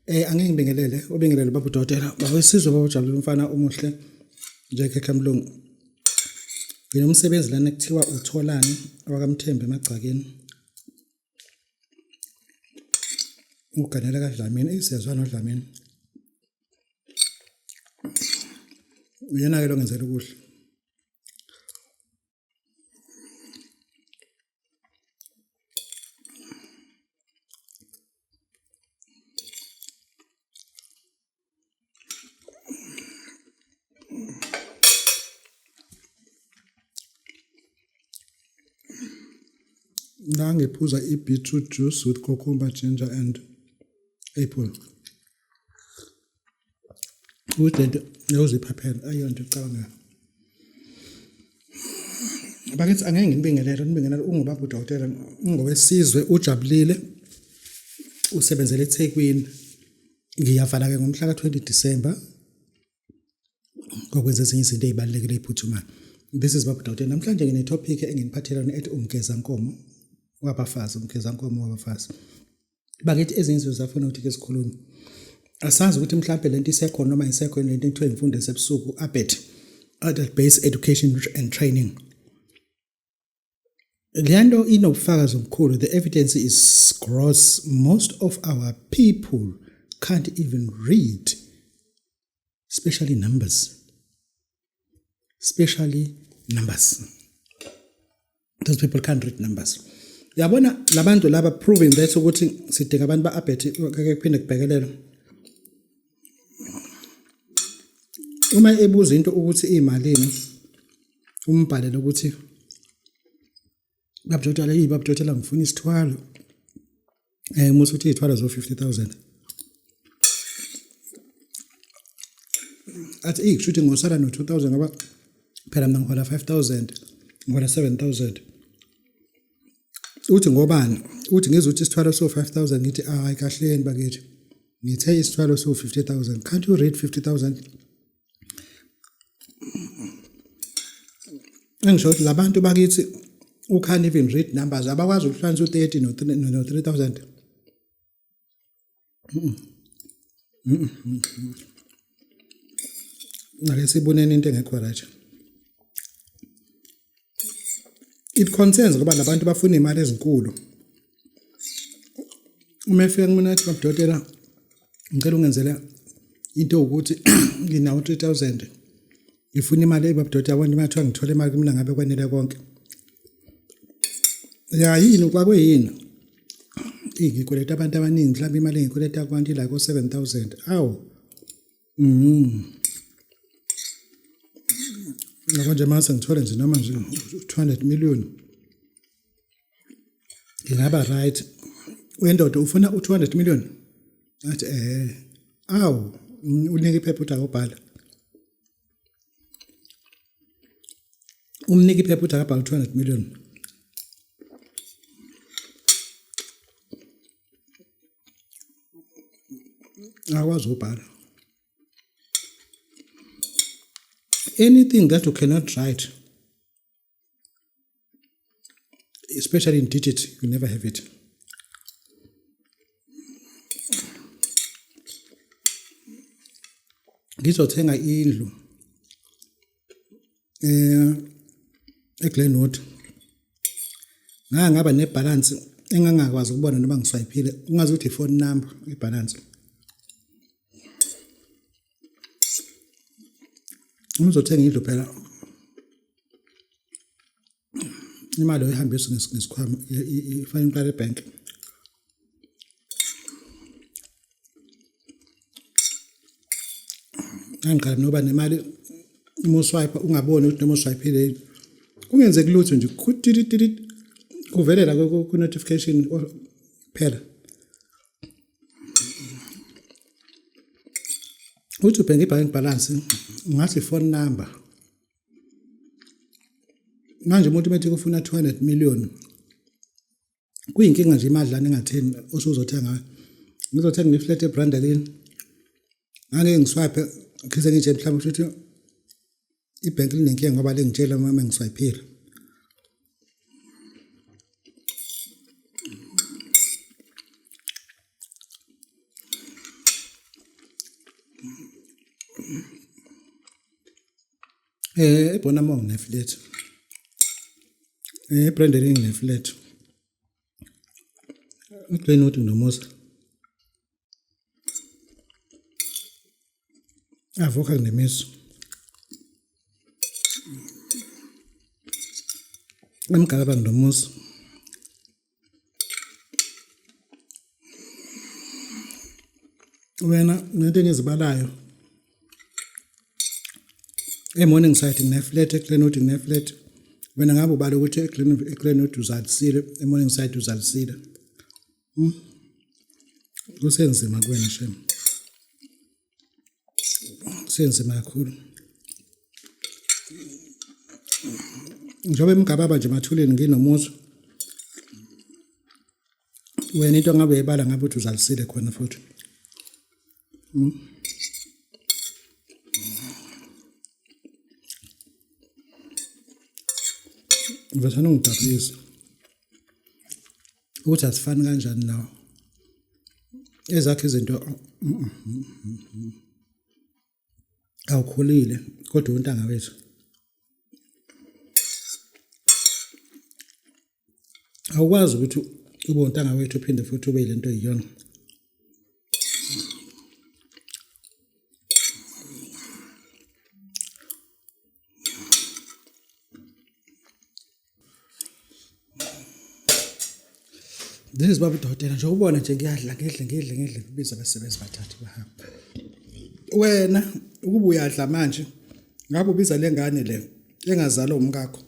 Angeke ngibingelele, ubingelele baba udokotela. Baba isizwe baba ujabulile umfana omuhle nje khekhe mlungu. Nginomsebenzi lana kuthiwa utholani wakaMthembu emagcakeni. Uganela kaDlamini, eyi siyazwana noDlamini. Uyena-ke lo ngenzela ukudla. La ngiphuza i-beetroot juice with cucumber, ginger and apple. Ukuthi lento uyoziphaphela ayonto icabanga. Bakithi angeke nginibingelele, nibingelele ungubaba udokotela ungowesizwe ujabulile usebenzele eThekwini. Ngiyavala ke ngomhla ka-20 December ngokwenza ezinye izinto ezibalulekile eziphuthumayo. This is Baba Dokotela. Namhlanje ngine-topic enginiphathela yona ethi umgezankomo wabafazi, umgezankomo wabafazi. Bakithi ezinye izinto zafuna ukuthi ke sikhulume. Asazi ukuthi mhlampe lento isekhona noma isekho lento ekuthiwa imfundo esebusuku ABET, Adult Based Education and Training. Le nto inobufakazi obukhulu, the evidence is gross. Most of our people can't even read, especially numbers. Especially numbers. Those people can't read numbers. Yabona labantu laba proving that ukuthi sidinga abantu ba-abet kake kuphinde kubhekelelwe. Uma ebuza into ukuthi iyimalini umbhalele ukuthi babudokotela eyi babudokotela ngifuna isithwalo musa ukuthi iy'thwalo zo-50 000 athi eyi kusho ukuthi ngosala no-2 000 ngoba phela mina ngihola 5 000 ngihola 7 000 uthi ngobani uthi ngizwe ukuthi isithwalo so-5 000 ngithi hayi kahleni bakithi ngithe isithwalo so-50 000 can't you read 50 000 engisho ukuthi labantu bakithi who can't even read numbers abakwazi ukuhlukanisa u-30 no-3000. Ake siboneni into engekho right. It concerns ngoba labantu bafuna imali ezinkulu. Uma efika kumina athi babudokotela ngicela ungenzele into ukuthi nginawo 3000 ngifuna imali ebabudokotela yabona uma kuthiwa ngithole imali kumina ngabe kwanele konke. Ya yini kwakweyini? Eyi ngikweleta abantu abaningi mhlawumbe imali engikweleta kubantu ila ko-7000 awu. Yabo nje mase ngithole nje noma nje 200 million ngingaba right. Wendoda ufuna u-200 million? Athi awu unika iphepha uthi akubhala. Umnika iphepha uthi akabhala u-200 million. Akwazi ukubhala. Anything that you cannot write, especially in digit, you never have it. Ngizothenga indlu eGlenwood. Ngake ngaba nebalance engangakwazi ukubona noma ngiswayiphile, ungazi ukuthi i-phone number ibalance. Uma uzothenga indlu phela imali oyihambisa ngesikhwama ifanele iqale ebhenki. Ngangiqala noba nemali uma uswipe ungaboni ukuthi noma uswiphile yini. Kungenzeki lutho nje kutitititi kuvelela ku-notification phela. Uthi ubheka i-bank balance ngathi phone number. Manje umuntu methi kufuna 200 million kuyinkinga nje imadlana engatheni osuzothenga. Ngizothenga iflat eBrandelini. Ngake ngiswipe ngize ngitshe mhlawumbe ukuthi ibhenki linenkinga ngoba lingitshela uma ngiswiphile. Eh eBonamong neflat. Eh eBrandering neflat. UGlenwood nomusa. Avoka nemiso. Emgaba nginomusa. Wena ngento engizibalayo. E-morning side ngine-flat, eGlenwood ngine-flat. Wena ngabe ubala ukuthi eGlenwood uzalisile, e-morning side uzalisile. Hmm? Kusenzima kuwena shem. Kusenzima kakhulu. Njengoba emgababa nje mathuleni nginomuzi. Wena into ngabe uyibala ngabe uthi uzalisile khona futhi. Hmm? Vethana ungidabukisa. Ukuthi asifani kanjani nawo. Ezakhe izinto awukhulile kodwa untanga wethu. Awukwazi ukuthi ube untanga wethu uphinde futhi ube yilento oyiyona. This is baba udokotela nje ubona nje ngiyadla ngidle ngidle ngidle kubiza abasebenzi bathathe bahamba. Wena ukuba uyadla manje ngabe ubiza lengane le engazalwa umkakho.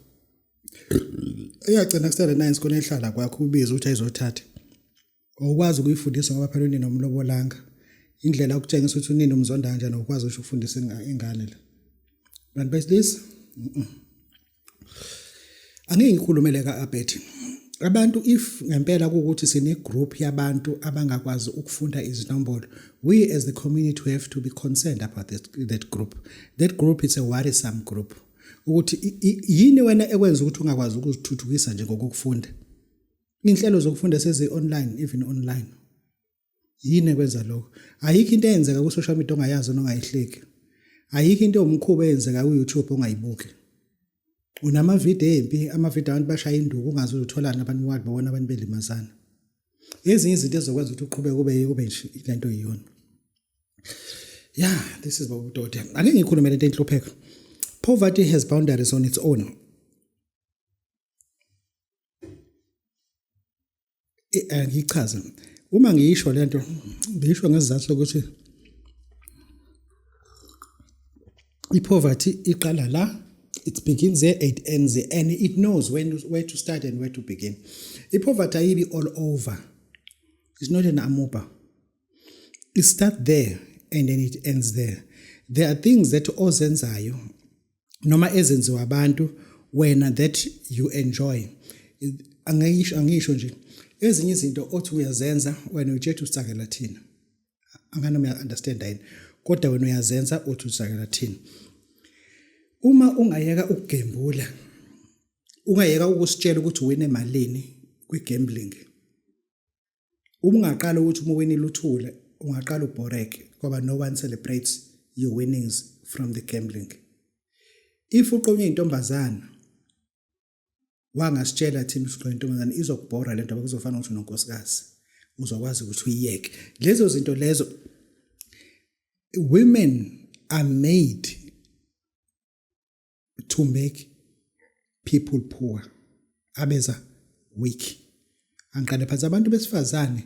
Iyagcina kusele 9 sikole ehlala kwakho ubize ukuthi ayizothatha. Awukwazi ukuyifundisa ngoba phela unina umlobolanga. Indlela yokutshengisa ukuthi unina umzonda kanjani awukwazi ukuthi ufundise ingane le. Bantu besilisa? Angeke ngikhulumele ka-Abet. Abantu if ngempela kuwukuthi sine group yabantu abangakwazi ukufunda izinombolo, we as the community we have to be concerned about that group. That group is a worrisome group. Ukuthi yini wena ekwenza ukuthi ungakwazi ukuzithuthukisa nje ngokufunda? Inhlelo zokufunda sezi online even online. Yini ekwenza lokho? Ayikho into eyenzeka ku social media ongayazi nongayihleki. Ayikho into ewumkhuba eyenzeka ku YouTube ongayibuki. Unamavidiyo empi, amavidiyo abantu bashaya induku ungazi utholani abantu wathi babona abantu belimazana. Ezinye izinto ezokwenza ukuthi uqhubeke ube ube nje lento iyona. Yeah, this is Baba Dode. Ake ngikhulume lento enhlupheko. Poverty has boundaries on its own. Eh, ngichaze uma ngiyisho lento ngiyisho ngesizathu sokuthi i-poverty iqala la it begins there it ends there and it knows when where to start and where to begin i-poverty ayibi all over it's not an amoeba it start there and then it ends there there are things that ozenzayo noma ezenziwa abantu wena that you enjoy angisho angisho nje ezinye izinto othi uyazenza wena utshethe usakela thina anganoma uya understand yini kodwa wena uyazenza uthi usakela thina uma ungayeka ukugembula ungayeka ukusitshela ukuthi wine malini kwi gambling Uma ungaqala ukuthi uma uwinile uthule, ungaqala ubhoreke ngoba no one celebrates your winnings from the gambling. If uqonywe intombazana wangasitshela thina ukuthi uqonywe intombazana izokubhora lento ngoba kuzofana ukuthi unonkosikazi uzokwazi ukuthi uyiyeke. Lezo zinto lezo women are made to make people poor abeza weak angiqale phansi abantu besifazane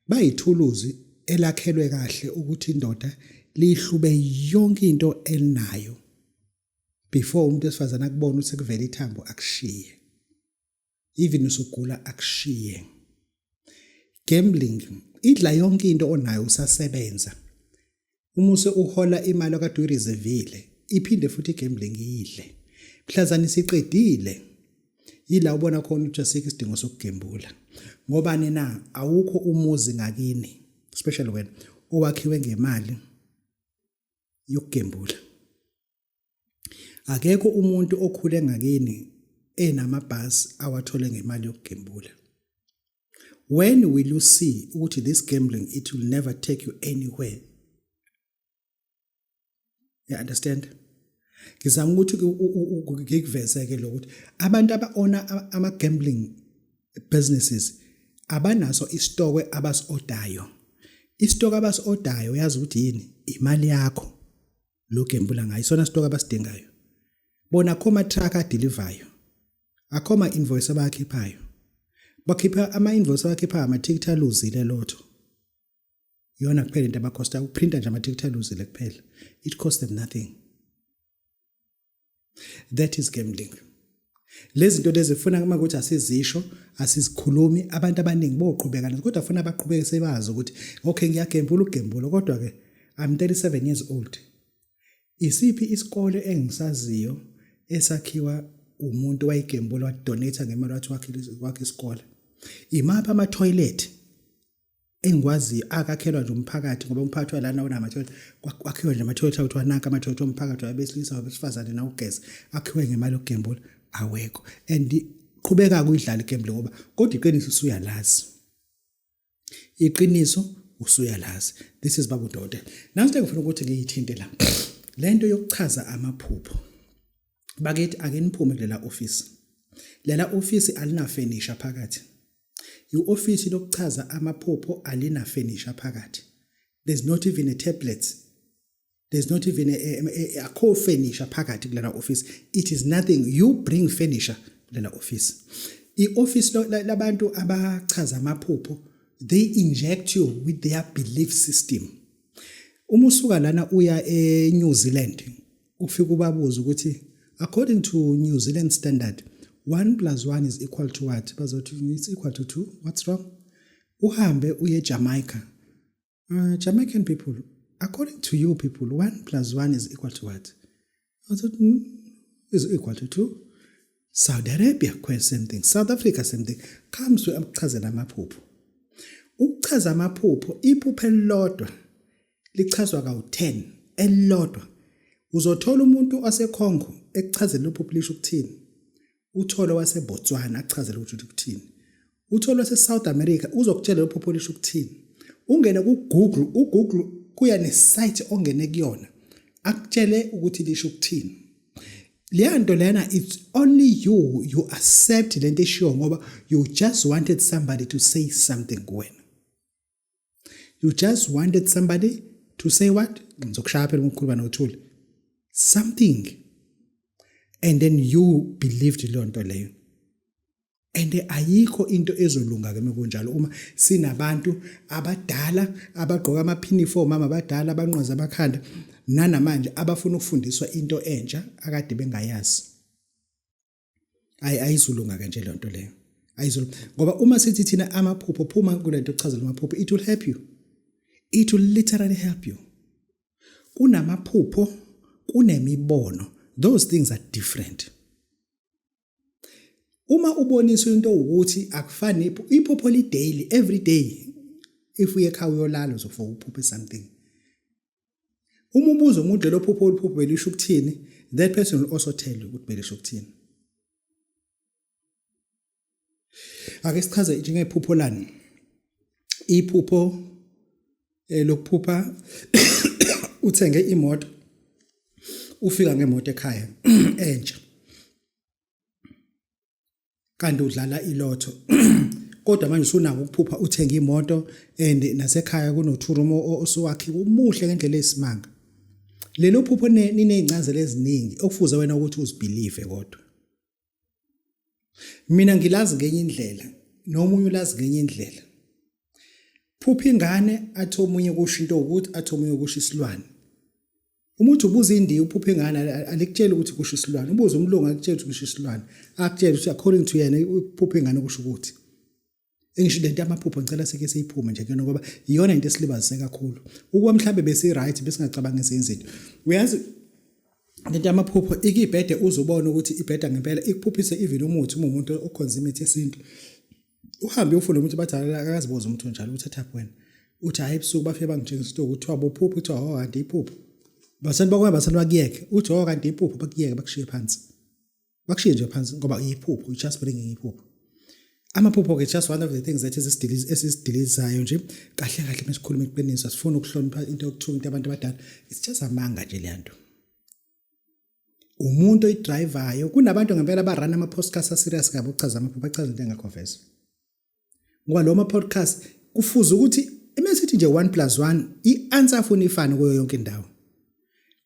bayithuluzi elakhelwe kahle ukuthi indoda lihlube yonke into elinayo before umuntu wesifazane akubona ukuthi sekuvela ithambo akushiye even usugula akushiye gambling idla yonke into onayo usasebenza uma use uhola imali okade uyireservile iphinde futhi igambling iyidle mhlazane isiqedile yila ubona khona ukuthi asikho isidingo sokugembula ngobani na awukho umuzi ngakini especially wena owakhiwe ngemali yokugembula Akekho umuntu okhule ngakini enamabhasi awathole ngemali yokugembula. When will you see ukuthi this gambling it will never take you anywhere? You understand? Ngizama ukuthi ngikuveze ke lokuthi abantu aba-owner ama-gambling businesses abanaso isitokwe abasi-odayo. Isitokwe abasi-odayo uyazi ukuthi yini? Imali yakho lo gembula ngayo. Isona sitokwe abasidingayo. Bona akho ma-truck adelivayo. Akho ma-invoice abakhiphayo. Bakhipha ama-invoice abakhiphayo amathikithi aluzile lotho. Iyona kuphela into abakhosta ukuprinta nje amathikithi aluzile kuphela. It cost them nothing. That is gambling. Lezi zinto lezi funa uma ukuthi asizisho asizikhulumi abantu abaningi boqhubeka nazo kodwa funa baqhubeke sebazi ukuthi okay ngiyagembula ukugembula kodwa ke I'm 37 years old. Isiphi isikole engisaziyo esakhiwa umuntu wayigembula wadonate ngemali wathi wakhe isikole? Imaphi ama toilet engikwaziyo akakhelwa nje umphakathi ngoba umphakathi walana unama-toilet kwakhiwe nje ama-toilet akuthiwa nanka ama-toilet omphakathi wabesilisa wabesifazane nawugeza akhiwe ngemali yokugembula awekho and qhubeka kuyidlala igembule ngoba kodwa iqiniso usuyalazi iqiniso usuyalazi. This is Babu Dode. Nansi engifuna ukuthi ngiyithinte la, lento yokuchaza amaphupho. Bakithi, ake niphume kulela office. Lela office alina furniture phakathi. I-ofisi lokuchaza amaphupho alina furniture phakathi. There's not even a tablet. There's not even a akho furniture phakathi kulena office. It is nothing. You bring furniture kulena office. I-office labantu abachaza amaphupho, they inject you with their belief system. Uma usuka lana uya eNew Zealand, ufike ubabuze ukuthi according to New Zealand standard, 1 plus 1 is equal to what? Bazothi it's equal to 2. What's wrong? Uhambe uye Jamaica. Jamaican people, according to you people, 1 plus 1 is equal to what? I thought, is equal to 2. Saudi Arabia, quite same thing. South Africa, same thing. Comes to ukuchazela amaphupho. Ukuchaza amaphupho, iphupho elilodwa lichazwa kawu-10 elilodwa. Uzothola umuntu waseCongo ekuchazela iphupho lisho ukuthini. Uthole waseBotswana akuchazele ukuthi ukuthini. Uthole wase-South America uzokutshela iphupho lisho ukuthini. Ungene ku-Google, uGoogle kuya ne-site ongene kuyona akutshele ukuthi lisho ukuthini. Leya nto lena, it's only you you accept lento eshiwo ngoba you just wanted somebody to say something kuwena. You just wanted somebody to say what? Ngizokushaya phela ukukhuluma nothule. Something. And then you believed leyo nto leyo. And ayikho into ezolunga ke mekunjalo uma sinabantu abadala abagqoka amaphinifa omama abadala abanqwaza abakhanda nanamanje abafuna ukufundiswa into entsha akade bengayazi. Ayi, ayizulunga ke nje lento leyo. Ayizulu ngoba uma sithi thina amaphupho, phuma kulento ochazela amaphupho, it will help you. It will literally help you. Kunamaphupho, kunemibono. Those things are different. Uma uboniswa into ukuthi akufani iphupho li daily, every day if uye ekhaya uyolala uzofa uphuphe something. Uma ubuza umuntu lelo phupho oluphupho belisho ukuthini, that person will also tell you ukuthi belisho ukuthini. Ake sichaze njengephupho lani. Iphupho lokuphupha uthenge imoto, ufika ngemoto ekhaya entsha kanti udlala ilotho, kodwa manje usunako ukuphupha uthenga imoto and nasekhaya kuno-two room osuwakhiwe umuhle ngendlela eyisimanga. Lelo phupho niney'ncazelo eziningi okufuze wena ukuthi uzibhilive, kodwa mina ngilazi ngenye indlela nomunye ulazi ngenye indlela. Phupha ingane, athi omunye kusho into ukuthi, athi omunye kusho isilwane. Uma uthi ubuza indiya uphupha ingane, alikutsheli ukuthi kusho isilwane. Ubuza umlungu, akutsheli ukuthi kusho isilwane, akutshela ukuthi according to yena uphupha ingane kusho ukuthi. Engisho lento yamaphupho ngicela sike siyiphume nje kuyona ngoba iyona into esilibazise kakhulu. Ukuba mhlambe besi right besingacabangi ezinye izinto. Uyazi lento yamaphupho ikibhede uzobona ukuthi ibheda ngempela ikuphuphise even umuthi uma umuntu okhonza imithi yesintu. Uhambe uyofunda umuthi bathi akazibuza umuthi onjalo uthathaphi wena. Uthi hayi, ebusuku bafike bangitshengisa into kuthiwa bophupho, kuthiwa oh kanti iphupho. Basani bakwenza basani bakuyeke. Uthi oh kanti iphupho, bakuyeke bakushiye phansi. Bakushiye nje phansi ngoba iphupho, you just bringing iphupho. Amaphupho ke just one of the things that esisidilizayo nje kahle kahle mesikhuluma iqiniso, asifuni ukuhlonipha into yokuthuka into abantu abadala. It's just amanga nje leyanto. Umuntu oyidrivayo, kunabantu ngempela abarun ama-podcast aserious kabi ukuchaza amaphupho, bachaza into engekho vese. Ngoba lo ma-podcast kufuze ukuthi emesithi nje 1 plus 1 i-answer afuna ifane kuyo yonke indawo.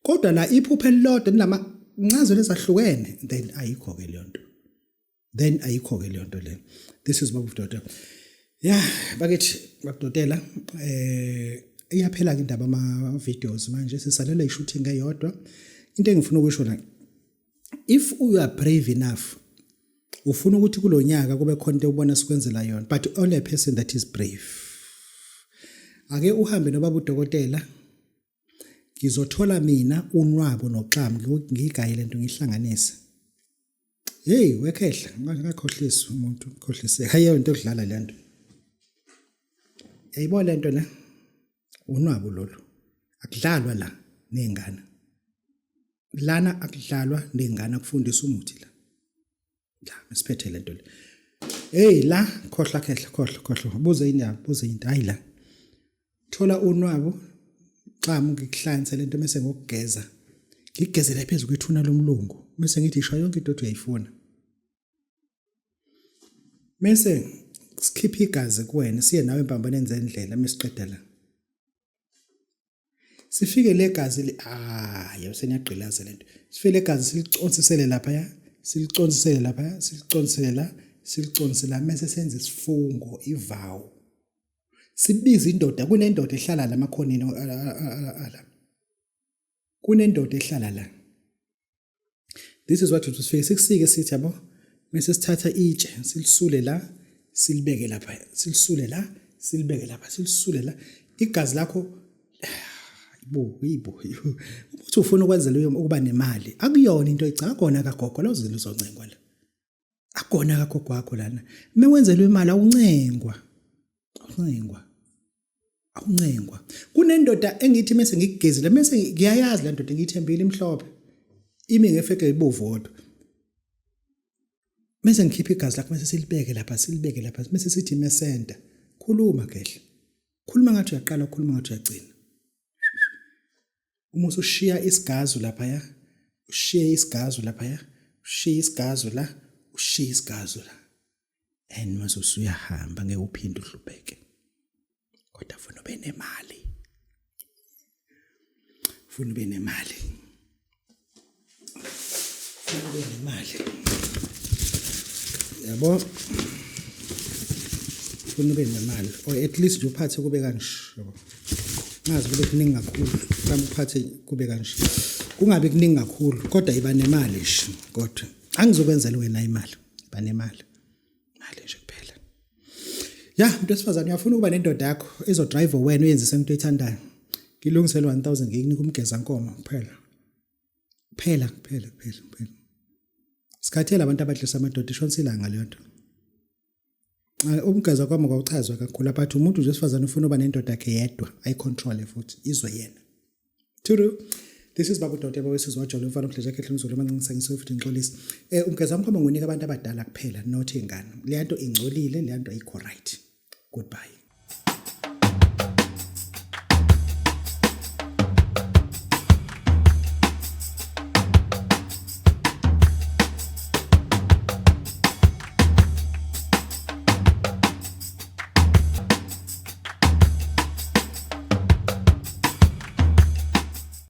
Kodwa la iphupho elilodwa linama ncazelo ezahlukene, then ayikho ke leyo nto. Then ayikho ke leyo nto leyo. This is Babu Dotela. Yeah, bakithi Babu eh iyaphela ke indaba ama videos manje sisalele i-shooting eyodwa. Into engifuna ukusho la, if you are brave enough ufuna ukuthi kulonyaka kube khona into ubona sikwenzela yona, but only a person that is brave. Ake uhambe nobaba udokotela, ngizothola mina unwabo noxamu ngigaye lento ngihlanganise. Hey wekhehla, ngakhohliswa umuntu, khohliseka. Hayi into yokudlala le nto. Yayibona lento ne? Unwabo lolu. Akudlalwa la nezingane. Lana akudlalwa nezingane, kufundisa umuthi la. La mesiphethe lento le. Hey la khohlwa khehla, khohlwa khohlwa. Buze indaba, buze into. Hayi la. Thola unwabo xamu ngikuhlanze lento mase ngokugeza. Ngigezele phezulu kwethuna lomlungu mase ngithi isho yonke into uyayifuna. Mase sikhipha igazi kuwena siye nawe empambaneni zendlela mesiqeda la. Sifike legazi le ah yebo seniyagqilaza lento. Sifike legazi siliconsisele lapha ya, siliconsisele lapha ya, silicontisele la, silicontisele la mase senza isifungo ivow. Sibiza indoda, kunendoda ehlala la emakhoneni ala. Kunendoda ehlala la. This is what sifike sikusike sithi yabo mase sithatha itshe silisule la silibeke lapha, silisule la silibeke lapha, silisule la, igazi lakho bo yibo. Ukuthi ufuna ukwenzela ukuba nemali akuyona into echa akona kagogo la uzile uzoncengwa la, akona kagogo wakho lana. Mewenzelwe imali awuncengwa, awuncengwa, awuncengwa. Kunendoda engithi mase ngikugezile mase ngiyayazi le ndoda ngiyithembile, imhlophe imi ngefeke ibovu kodwa mase ngikhipha igazi lakho mase silibeke lapha, silibeke lapha, mase sithi mesenta khuluma kehle, khuluma ngathi uyaqala, khuluma ngathi uyagcina. Uma usushiya isigazu lapha ya, ushiye isigazu lapha ya, ushiye isigazu la, ushiye isigazu la, and mase usuyahamba ngeke uphinde uhlupheke. Kodwa funa ube nemali, funa ube nemali, funa ube nemali yabo, funa ube nemali or at least nje uphathe kube kanje yabo. Ngazi kube kuningi kakhulu, mhlawumbe uphathe kube kanje, kungabi kuningi kakhulu, kodwa iba nemali nje. Kodwa angizokwenzela wena imali, iba nemali, mali nje kuphela. Ya umuntu wesifazane uyafuna ukuba nendoda yakho ezodrive wena uyenzise into oyithandayo, ngilungisele 1000 ngikunika umgeza nkomo kuphela, kuphela kuphela kuphela kuphela. Sikhathele abantu abadlisa amadoda, ishonisa ilanga leyo nto. Umgeza kwami kwawuchazwa kakhulu, but umuntu nje wesifazane ufuna uba nendoda yakhe yedwa ayicontrole futhi izwe yena. Thuru. This is Babu Doteba wesizwe wajolo umfana omhleje ekhehle umzulu amancinisa ngisho futhi ngixolisa. Umgeza wami ngonika abantu abadala kuphela, not ingane. Le nto ingcolile, le nto ayikho right. Goodbye.